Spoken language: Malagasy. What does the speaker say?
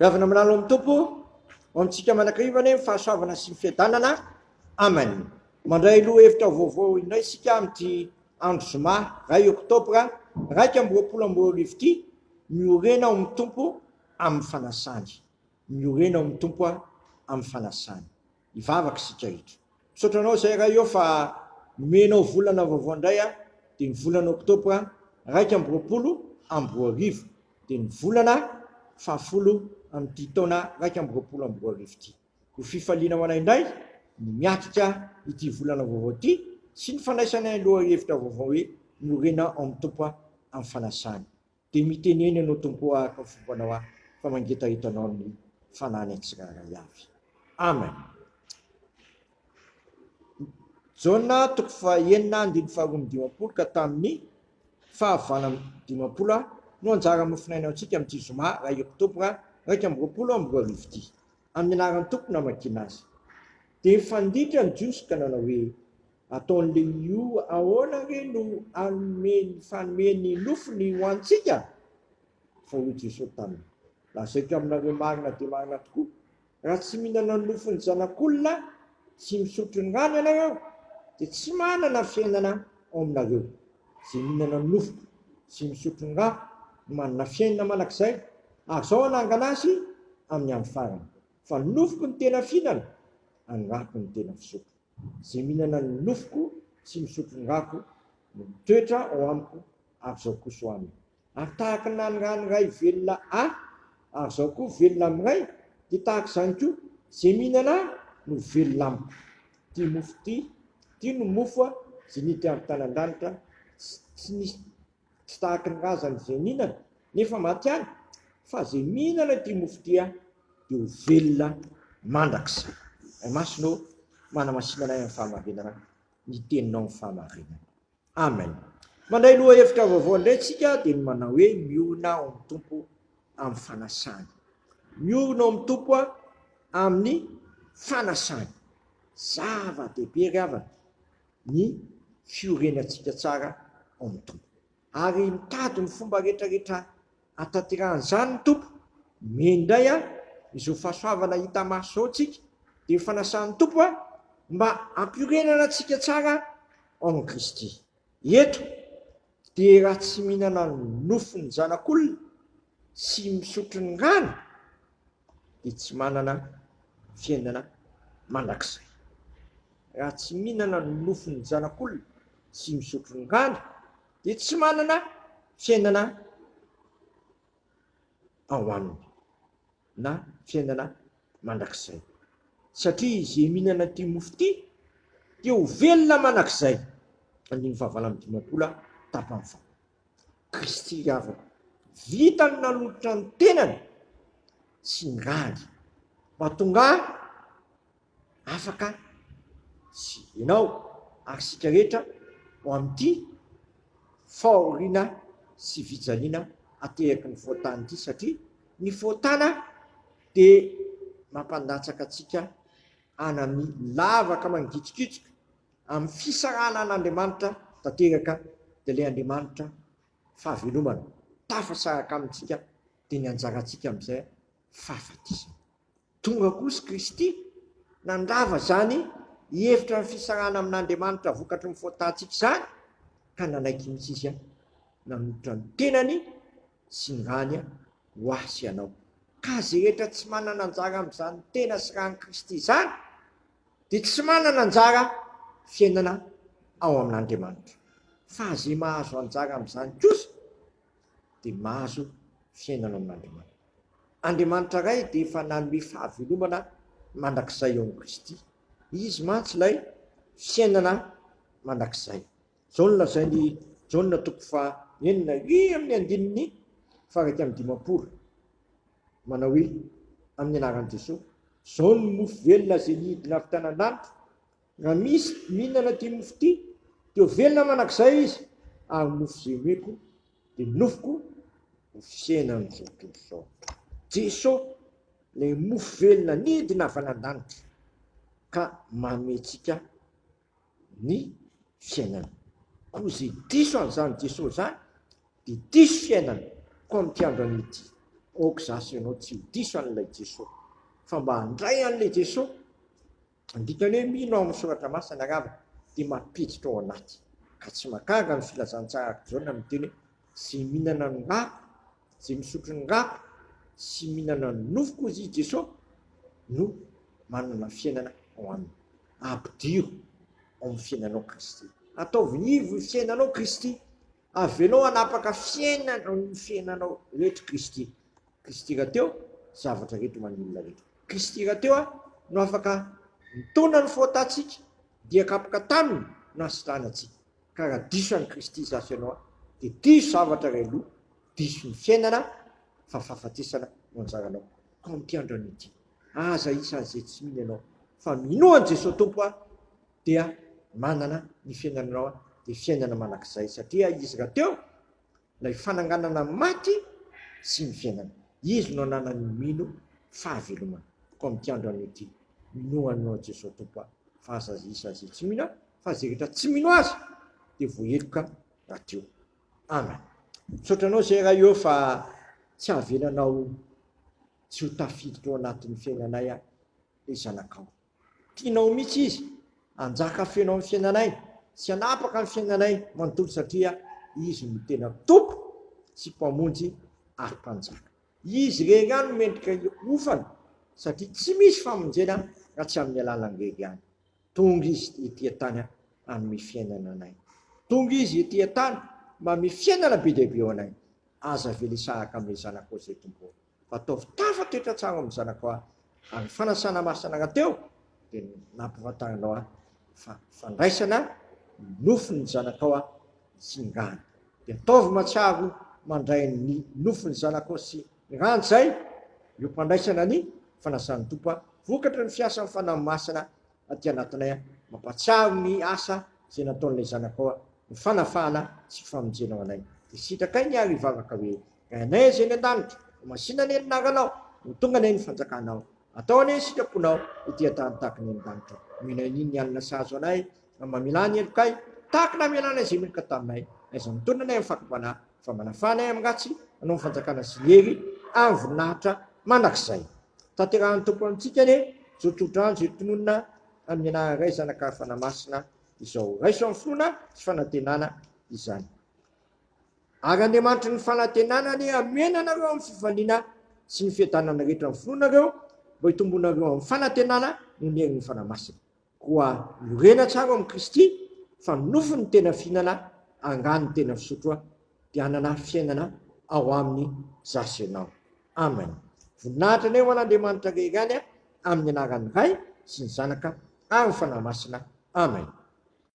Ravina malala ao amin'ny Tompo, ho amintsika mandrakariva anie ny fahasoavana sy ny fiadanana. Amen. Mandray lohahevitra vaovao indray isika amin'ity andro zoma 1 oktobra 2021 ity, miorena ao amin'ny Tompo amin'ny fanasany. Miorena ao amin'ny Tompo amin'ny fanasany. Hivavaka isika eto. Misaotra anao izay Ray ô fa nomenao volana vaovao indray aho dia ny volana oktobra 2021 dia ny volana fahafolo amin'ity taona 2021 ity. Ho fifaliana ho anay indray ny miatrika ity volana vaovao ity sy ny fandraisanay ny lohahevitra vaovao hoe Miorena ao amin'ny Tompo aho amin'ny fanasany. Dia mitenena ianao Tompo ô araka ny fombanao ahy fa mangetaheta anao ny fanahiny tsirairay avy. Amen. Jaona toko fahenina andininy faharoa amby dimampolo ka tamin'ny fahavalo amby dimampolo no anjara mofonaina antsika amin'ity zoma 1 oktobra 2021 ity. Amin'ny anaran'ny Tompo no amakiana azy. Dia nifanditra ny Jiosy ka nanao hoe, Ataon'ilay ahoana re no hanome fanome ny nofony ho antsika? Fa hoy Jesoa taminy, Lazaiko aminareo marina dia marina tokoa, raha tsy mihinana ny nofon'ny Zanak'olona sy misotro ny rany ianareo, dia tsy manana fiainana ao aminareo. Izay mihinana ny nofoko sy misotro ny rako no manana fiainana mandrakizay, ary Izaho hanangana azy amin'ny andro farany. Fa ny nofoko no tena fihinana, ary ny rako no tena fisotro. Izay mihinana ny nofoko sy misotro ny rako no mitoetra ao amiko ary Izaho kosa ao aminy. Ary tahaka ny naniran'ny Ray velona Ahy, ary Izaho koa velona amin'ny Ray, dia tahaka izany koa, izay mihinana Ahy no velona amiko. Ity mofo ity, ity no mofo izay niditra avy tany an-danitra, tsy nisy, tsy tahaka ny razany izay nihinana, nefa maty ihany, fa izay mihinana ity mofo ity dia ho velona mandrakizay. Ray Masina ô, manamasina anay amin'ny fahamarinana, ny teninao ny fahamarinana. Amen. Mandray lohahevitra vaovao indray tsika dia ny manao hoe miorina ao amin'ny Tompo amin'ny fanasany. Miorina ao amin'ny Tompo amin'ny fanasany. Zava-dehibe ry havana ny fiorenantsika tsara ao amin'ny Tompo. Ary mitady ny fomba rehetrarehetra hahatanterahan'izany ny Tompo. Omeny indray izao fahasoavana hita maso izao antsika, dia ny fanasan'ny Tompo mba hampiorenana antsika tsara ao amin'i Kristy. Eto dia raha tsy mihinana ny nofon'ny Zanak'olona sy misotro ny rany dia tsy manana fiainana mandrakizay. Raha tsy mihinana ny nofon'ny Zanak'olona sy misotro ny rany dia tsy manana fiainana ao aminy na fiainana mandrakizay. Satria izay mihinana ity mofo ity dia ho velona mandrakizay. Andininy fahavalo amby dimampolo tapany faharoa. Kristy ry havana, vita ny nanolotra ny tenany sy ny rany mba tonga afaka sy ianao ary isika rehetra ho amin'ity fahoriana sy fijaliana ateraky ny fahotana ity satria ny fahotana dia mampandatsaka antsika any amin'ny lavaka mangitsokitsoka amin'ny fisarahana an'Andriamanitra tanteraka dia ilay Andriamanitra fahavelomana tafasaraka amintsika dia ny anjarantsika amin'izay fahafatesana. Tonga kosa Kristy nandrava izany hevitra ny fisarahana amin'Andriamanitra vokatry ny fahotantsika izany, ka nanaiky mihitsy Izy nanolotra ny tenany sy ny rany ho ahy sy ianao. Ka izay rehetra tsy manana anjara amin'izany tena sy ran'i Kristy izany dia tsy manana anjara fiainana ao amin'Andriamanitra. Fa izay mahazo anjara amin'izany kosa dia mahazo fiainana ao amin'Andriamanitra. Andriamanitra Ray dia efa nanome fahavelomana mandrakizay ao amin'i Kristy. Izy mantsy ilay fiainana mandrakizay. Izao no lazain'i Jaona toko faha-enina ery amin'ny andininy faha-51, manao hoe, Amin'ny anaran'i Jesoa, izao no mofo velona izay nidina avy tany an-danitra, raha misy mihinana ity mofo ity, dia ho velona mandrakizay izy, ary ny mofo izay omeko dia nofoko ho fiainan'izao tontolo izao. Jeso, ilay mofo velona nidina avy any an-danitra ka manome antsika ny fiainana. Koa izay diso an'izany Jeso izany dia diso fiainana koa amin'ity andro anio ity. Aoka izaho sy ianao tsy ho diso an'ilay Jesoa, fa mba handray an'ilay Jesoa. Ny dikany hoe mino ao amin'ny Soratra Masina angamba dia mampiditra ao anaty, ka tsy mahagaga ny filazantsara araka Jaona miteny hoe, Izay mihinana ny rako, izay misotro ny rako sy mihinana ny nofoko, hozy i Jesoa, no manana fiainana ao aminy. Ampidiro ao amin'ny fiainanao Kristy. Ataovy ivo ny fiainanao Kristy. Avelao hanapaka fiainana ny fiainanao rehetra Kristy. Kristy rahateo zavatra rehetra ho an'ny olona rehetra. Kristy rahateo no afaka nitaona ny fahotantsika dia kapoka taminy no hasitrana antsika. Ka raha diso an'i Kristy izaho sy ianao dia diso zavatra iray loha, diso ny fiainana fa fahafatesana no anjaranao. Koa amin'ity andro anio ity, aza isan'izay tsy mino ianao fa minoa an'i Jesoa Tompo dia manana ny fiainanao dia fiainana mandrakizay satria Izy rahateo ilay fananganana maty sy ny fiainana. Izy no ananan'ny mino fahavelomana. Koa amin'ity andro anio ity, minoa anao Jesoa Tompo aho, fa aza isa izay tsy mino ahy, fa izay rehetra tsy mino Azy dia voaheloka rahateo. Amen. Misaotra anao izay Ray ô fa tsy avelanao tsy ho tafiditra ao anatin'ny fiainanay aho ilay zanakao. Tianao mihitsy izy hanjaka feno amin'ny fiainanay sy hanapaka ny fiainanay manontolo satria izy no tena Tompo sy Mpamonjy ary Mpanjaka. Izy irery ihany no mendrika hofana satria tsy misy famonjena raha tsy amin'ny alalany irery ihany. Tonga izy ety an-tany hanome fiainana anay. Tonga izy ety an-tany mba hanome fiainana be dia be ho anay. Aza avela hisaraka amin'ilay Zanakao izay Tompo ô. Fa ataovy tafatoetra tsara ao amin'ny zanakao aho, ary ny fanasana masina rahateo dia nampifantarinao ahy fa fandraisana ny nofon'ny zanakao aho sy ny rany. Dia ataovy mahatsiaro mandray ny nofon'ny zanakao sy ny rany izay eo am-pandraisana ny fanasan'ny Tompo aho, vokatry ny fiasan'ny Fanahy Masina aty anatinay aho, mampahatsiaro ny asa izay nataon'ilay zanakao aho, ny fanafahana sy famonjena ho anay. Dia sitrakay ny ary hivavaka hoe, Rainay izay any an-danitra, ho masina anie ny anaranao, ho tonga anie ny fanjakanao. Atao anie ny sitraponao ety an-tany tahaka ny any an-danitra. Omenay anio ny hanina sahaza anay, ary mamelà ny helokay, tahaka ny namelanay izay meloka taminay. Aiza mitondra anay amin'ny fakam-panahy, fa manafaha anay amin'ny ratsy, hanao ny fanjakana sy ny hery ary ny voninahitra mandrakizay. Tanterahan'ny Tompo amintsika anie izao tsodrano izay tononina amin'ny anaran'ny Ray, Zanaka ary Fanahy Masina izao. Raiso amin'ny finoana sy fanantenana izany. Ary Andriamanitry ny fanantenana anie hamena anareo amin'ny fifaliana sy ny fiadanana rehetra amin'ny finoanareo, mba hitombonareo amin'ny fanantenana noho ny herin'ny Fanahy Masina. Koa miorena tsara ao amin'i Kristy, fa ny nofo no tena fihinana, angaha no tena fisotroa, dia hanana fiainana ao aminy za sy ianao. Amen. Voninahitra anie ho an'Andriamanitra irery ihany, amin'ny anaran'ny Ray sy ny Zanaka ary ny Fanahy Masina. Amen.